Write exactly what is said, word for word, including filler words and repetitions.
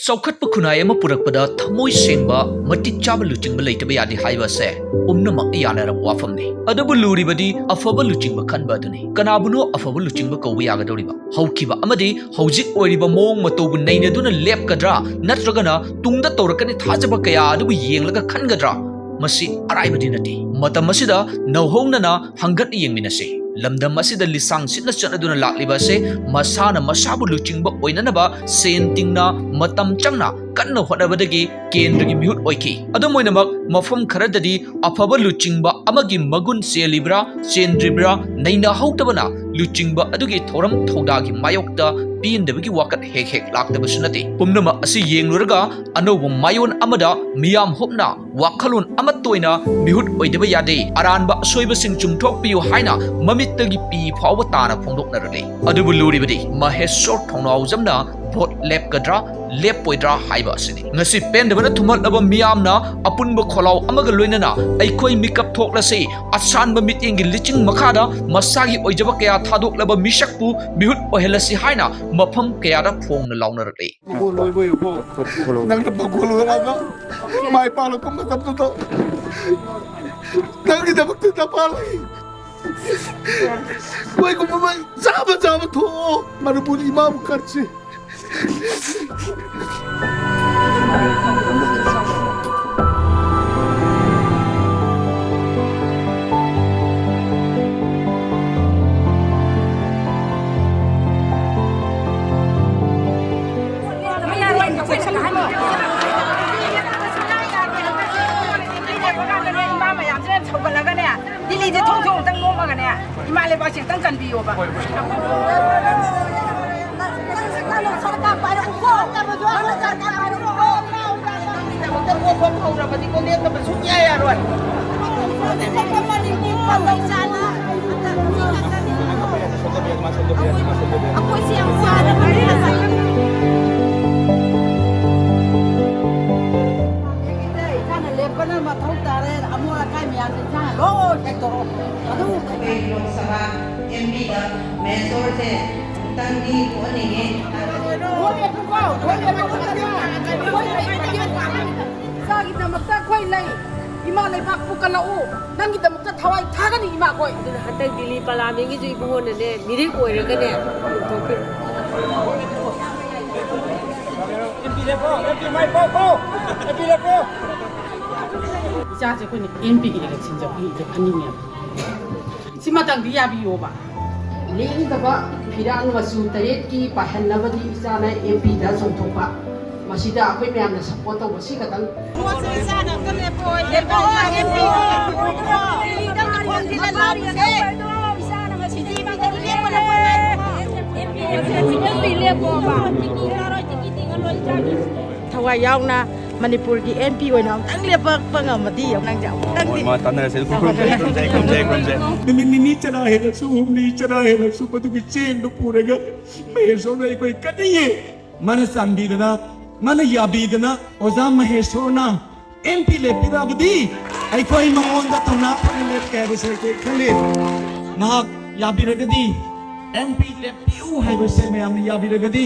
ꯆꯥꯎꯈꯠꯄ ꯈꯨꯟꯅꯥꯏ ꯑꯃ ꯄꯨꯔꯛꯄꯗ ꯊꯃꯣꯏ ꯁꯦꯡꯕ, ꯃꯇꯤꯛ ꯆꯥꯕ ꯂꯨꯆꯤꯡꯕ ꯂꯩꯇꯕ ꯌꯥꯗꯦ ꯍꯥꯏꯕ ꯑꯁꯦ ꯄꯨꯝꯅꯃꯛꯅ ꯌꯥꯅꯔꯕ ꯋꯥꯐꯝꯅꯤ꯫ ꯑꯗꯨꯕꯨ ꯂꯨꯔꯤꯕꯗꯤ ꯑꯐꯕ ꯂꯨꯆꯤꯡꯕ ꯈꯟꯕ ꯑꯗꯨꯅꯤ꯫ ꯀꯅꯥꯕꯨꯅꯣ ꯑꯐꯕ ꯂꯨꯆꯤꯡꯕ ꯀꯧꯕ ꯌꯥꯒꯗꯧꯔꯤꯕ? ꯍꯧꯈꯤꯕ ꯑꯃꯗꯤ ꯍꯧꯖꯤꯛ ꯑꯣꯏꯔꯤꯕ ꯃꯑꯣꯡ ꯃꯇꯧꯕꯨ ꯅꯩꯅꯗꯨꯅ ꯂꯦꯞꯀꯗ꯭ꯔꯥ, ꯅꯠꯇ꯭ꯔꯒꯅ ꯇꯨꯡꯗ ꯇꯧꯔꯛꯀꯅꯤ ꯊꯥꯖꯕ ꯀꯌꯥ ꯑꯗꯨꯕꯨ ꯌꯦꯡꯂꯒ ꯈꯟꯒꯗ꯭ꯔꯥ? ꯃꯁꯤ ꯑꯔꯥꯏꯕꯗꯤ ꯅꯠꯇꯦ꯫ ꯃꯇꯝ ꯑꯁꯤꯗ ꯅꯧꯍꯧꯅꯅ ꯍꯪꯒꯠ ꯌꯦꯡꯃꯤꯟꯅꯁꯤ꯫ ꯂꯝꯗꯝ ꯑꯁꯤꯗ ꯂꯤꯁꯥꯡ ꯁꯤꯠꯅ ꯆꯠꯅꯗꯨꯅ ꯂꯥꯛꯂꯤꯕ ꯑꯁꯦ ꯃꯁꯥꯅ ꯃꯁꯥꯕꯨ ꯂꯨꯆꯤꯡꯕ ꯑꯣꯏꯅꯅꯕ ꯁꯦꯟ ꯇꯤꯡꯅ, ꯃꯇꯝ ꯆꯪꯅ, ꯀꯟꯅ ꯍꯣꯠꯅꯕꯗꯒꯤ ꯀꯦꯟꯗ꯭ꯔꯒꯤ ꯃꯤꯍꯨꯠ ꯑꯣꯏꯈꯤ꯫ ꯑꯗꯨꯝ ꯑꯣꯏꯅꯃꯛ, ꯃꯐꯝ ꯈꯔꯗꯗꯤ ꯑꯐꯕ ꯂꯨꯆꯤꯡꯕ ꯑꯃꯒꯤ ꯃꯒꯨꯟ ꯆꯦꯜꯂꯤꯕ꯭ꯔꯥ, ꯆꯦꯟꯗ꯭ꯔꯤꯕ꯭ꯔꯥ ꯅꯩꯅꯍꯧꯗꯕꯅ ꯂꯨꯆꯤꯡꯕ ꯑꯗꯨꯒꯤ ꯊꯧꯔꯝ ꯊꯧꯗꯥꯒꯤ ꯃꯥꯌꯣꯛꯇ ꯄꯦꯟꯗꯕꯒꯤ ꯋꯥꯀꯠ ꯍꯦꯛ ꯍꯦꯛ ꯂꯥꯛꯇꯕꯁꯨ ꯅꯠꯇꯦ꯫ ꯄꯨꯝꯅꯃꯛ ꯑꯁꯤ ꯌꯦꯡꯂꯨꯔꯒ ꯑꯅꯧꯕ ꯃꯥꯏꯑꯣꯟ ꯑꯃꯗ ꯃꯤꯌꯥꯝ ꯍꯨꯞꯅ ꯋꯥꯈꯜꯂꯣꯟ ꯑꯃꯠꯇ ꯑꯣꯏꯅ ꯃꯤꯍꯨꯠ ꯑꯣꯏꯗꯕ ꯌꯥꯗꯦ꯫ ꯑꯔꯥꯟꯕ ꯑꯁꯣꯏꯕꯁꯤꯡ ꯆꯨꯝꯊꯣꯛꯄꯤꯌꯨ ꯍꯥꯏꯅ ꯃꯃꯤꯠꯇꯒꯤ ꯄꯤ ꯐꯥꯎꯕ ꯇꯥꯅ ꯐꯣꯡꯗꯣꯛꯅꯔꯛꯂꯤ꯫ ꯑꯗꯨꯕꯨ ꯂꯨꯔꯤꯕꯗꯤ ꯃꯍꯦꯁꯣꯔ ꯊꯧꯅꯥꯎꯖꯝꯅ ꯚꯣꯠ ꯂꯦꯞꯀꯗ꯭ꯔꯥ, ꯂꯦꯞꯄꯣꯏꯗ꯭ꯔꯥ ꯍꯥꯏꯕ ꯑꯁꯤꯅꯤ꯫ ꯉꯁꯤ ꯄꯦꯟꯗꯕꯅ ꯊꯨꯝꯍꯠꯂꯕ ꯃꯤꯌꯥꯝꯅ ꯑꯄꯨꯟꯕ ꯈꯣꯜꯂꯥꯎ ꯑꯃꯒ ꯂꯣꯏꯅꯅ ꯑꯩꯈꯣꯏ ꯃꯤꯀꯞ ꯊꯣꯛꯂꯁꯤ꯫ ꯑꯁꯥꯟꯕ ꯃꯤꯠꯌꯦꯡꯒꯤ ꯂꯤꯆꯤꯡ ꯃꯈꯥꯗ ꯃꯁꯥꯒꯤ ꯑꯣꯏꯖꯕ ꯀꯌꯥ ꯊꯥꯗꯣꯛꯂꯕ ꯃꯤꯁꯛꯄꯨ ꯃꯤꯍꯨꯠ ꯑꯣꯏꯍꯜꯂꯁꯤ ꯍꯥꯏꯅ ꯃꯐꯝ ꯀꯌꯥꯗ ꯐꯣꯡꯅ ꯂꯥꯎꯅꯔꯛꯂꯤ꯫ ꯃꯒꯣꯜ ꯑꯣꯏꯕ ꯌꯦꯡꯉꯣ꯫ ꯅꯪꯅ ꯃꯒꯣꯜ ꯑꯣꯏꯔꯒ ꯃꯥꯏ ꯄꯥꯛꯂꯛꯄ ꯃꯇꯝꯗꯨꯗ ꯅꯪꯒꯤꯗꯃꯛꯇ ꯅꯄꯥ ꯂꯩ꯫ ꯃꯣꯏꯒꯨꯝꯕ ꯃꯩ ꯆꯥꯕ ꯆꯥꯕ ꯊꯣꯛꯑꯣ꯫ ꯃꯅꯤꯄꯨꯔ ꯏꯃꯥꯕꯨ ꯀꯠꯁꯤ꯫ ꯏꯃꯥ ꯃꯌꯥꯝꯁꯤꯅ ꯁꯧꯒꯠꯂꯒꯅꯦ, ꯗꯤꯜꯂꯤꯁꯦ ꯊꯣꯡ ꯊꯣꯡ ꯑꯝꯇꯪ ꯅꯣꯝꯃꯒꯅꯦ, ꯏꯃꯥ ꯂꯩꯕꯥꯛꯁꯦ ꯑꯝꯇꯪ ꯀꯟꯕꯤꯌꯣꯕ꯫ ꯑꯩꯈꯣꯏꯁꯦ ꯌꯥꯝ ꯋꯥꯔꯕꯅꯦ꯫ ꯏꯁꯥꯅ ꯂꯦꯞꯄꯅ ꯃꯊꯧ ꯇꯥꯔꯦ꯫ ꯑꯃꯣꯠ ꯑꯀꯥꯏ ꯃꯌꯥꯝꯁꯦ ꯏꯁꯥꯅ ꯂꯣꯏ ꯁꯦꯡꯗꯣꯛꯑꯣ꯫ ꯑꯗꯨ ꯑꯩꯈꯣꯏ ꯂꯣꯛ ꯁꯚꯥ ꯑꯦꯝ ꯄꯤꯗ ꯃꯦꯁꯣꯔꯁꯦ ꯑꯃꯨꯛꯇꯪꯗꯤ ꯊꯣꯛꯍꯟꯅꯤꯡꯉꯦ꯫ ꯂꯩ꯫ ꯏꯃꯥ ꯂꯩꯕꯥꯛꯄꯨ ꯀꯜꯂꯛꯎ꯫ ꯅꯪꯒꯤꯗꯃꯛꯇ ꯊꯋꯥꯏ ꯊꯥꯒꯅꯤ ꯏꯃꯥꯈꯣꯏ꯫ ꯑꯗꯨꯅ ꯍꯟꯗꯛ ꯗꯤꯜꯂꯤ ꯄꯥꯔꯂꯥꯃꯦꯟꯒꯤꯁꯨ ꯏꯕꯨꯡꯉꯣꯟꯅꯅꯦ, ꯃꯤꯔꯦꯞ ꯑꯣꯏꯔꯒꯅꯦ, ꯂꯧꯊꯣꯛꯄꯤꯔꯣ꯫ ꯏꯆꯥꯁꯦ ꯑꯩꯈꯣꯏꯅ ꯑꯦꯝ ꯄꯤꯒꯤ ꯏꯂꯦꯛꯁꯟꯁꯦ ꯑꯩꯈꯣꯏ ꯏꯂꯦꯛꯍꯟꯅꯤꯡꯉꯦꯕ꯫ ꯁꯤꯃꯇꯪꯗꯤ ꯌꯥꯕꯤꯌꯣꯕ꯫ ꯂꯦꯡꯗꯕ ꯐꯤꯔꯥꯜ ꯃꯆꯨ ꯇꯔꯦꯠꯀꯤ ꯄꯥꯏꯍꯟꯅꯕꯗꯤ ꯏꯆꯥꯅ ꯑꯦꯝ ꯄꯤꯗ ꯆꯣꯡꯊꯣꯛꯄ꯫ ꯃꯁꯤꯗ ꯑꯩꯈꯣꯏ ꯃꯌꯥꯝꯅ ꯁꯞꯄꯣꯔꯠ ꯇꯧꯕ ꯁꯤ ꯈꯛꯇꯪ꯫ ꯊꯋꯥꯏ ꯌꯥꯎꯅ ꯃꯅꯤꯄꯨꯔꯒꯤ ꯑꯦꯝ ꯄꯤ ꯑꯣꯏꯅ ꯑꯃꯨꯛꯇꯪ ꯂꯦꯞꯄꯛꯄ ꯉꯝꯃꯗꯤ ꯅꯪꯁꯦ ꯑꯃꯨꯛꯇꯪꯗꯤ꯫ ꯃꯥ ꯇꯥꯟꯅꯔꯁꯦ꯫ ꯈꯨꯔꯨꯝꯖꯩ, ꯈꯨꯔꯨꯝꯖꯩ, ꯈꯨꯔꯨꯝꯖꯩ, ꯈꯨꯔꯨꯝꯖꯩ꯫ ꯅꯨꯃꯤꯠ ꯅꯤꯅꯤ ꯆꯔꯥ ꯍꯦꯜꯂꯁꯨ, ꯍꯨꯝꯅꯤ ꯆꯔꯥ ꯍꯦꯜꯂꯁꯨ, ꯃꯗꯨꯒꯤ ꯆꯦꯡꯗꯨ ꯄꯨꯔꯒ ꯃꯍꯦꯁꯣꯔꯗ ꯑꯩꯈꯣꯏ ꯀꯠꯅꯤꯡꯉꯤ꯫ ꯃꯥꯅ ꯆꯥꯟꯕꯤꯗꯅ, ꯃꯥꯅ ꯌꯥꯕꯤꯗꯅ ꯑꯣꯖꯥ ꯃꯍꯦꯁꯣꯔꯅ ꯑꯦꯝ ꯄꯤ ꯂꯦꯞꯄꯤꯔꯕꯗꯤ ꯑꯩꯈꯣꯏ ꯃꯉꯣꯟꯗ ꯊꯧꯅꯥ ꯐꯅ ꯂꯦꯞꯀꯦ ꯍꯥꯏꯕꯁꯦ ꯑꯩꯈꯣꯏ ꯈꯜꯂꯤ꯫ ꯃꯍꯥꯛ ꯌꯥꯕꯤꯔꯒꯗꯤ, ꯑꯦꯝ ꯄꯤ ꯂꯦꯞꯄꯤꯌꯨ ꯍꯥꯏꯕꯁꯦ ꯃꯌꯥꯝꯅ ꯌꯥꯕꯤꯔꯒꯗꯤ,